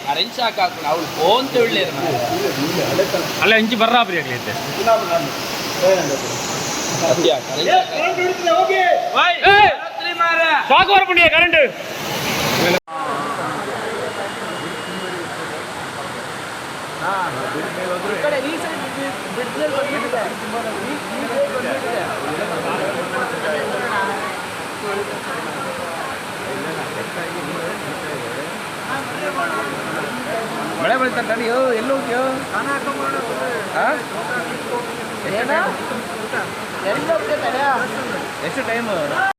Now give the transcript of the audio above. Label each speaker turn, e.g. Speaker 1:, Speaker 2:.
Speaker 1: Current shock ಹಾಕೊಂಡು ಅವಳು phone ತುಳ್ಳಿರ್.
Speaker 2: ಅಲ್ಲ, ಇಂಚಿ ಬರ್ರಾಬ್ರಿ ಆಗ್ಲೈತೆ. Shock ಬರ್ಪುಂಡಿಯ current.
Speaker 1: ಮಳೆ ಬೀಳ್ತಾ ತಡಿಯೋ, ಎಲ್ಲಿ ಹೋಗ್ಯೋ? ಎಷ್ಟು ಟೈಮ್?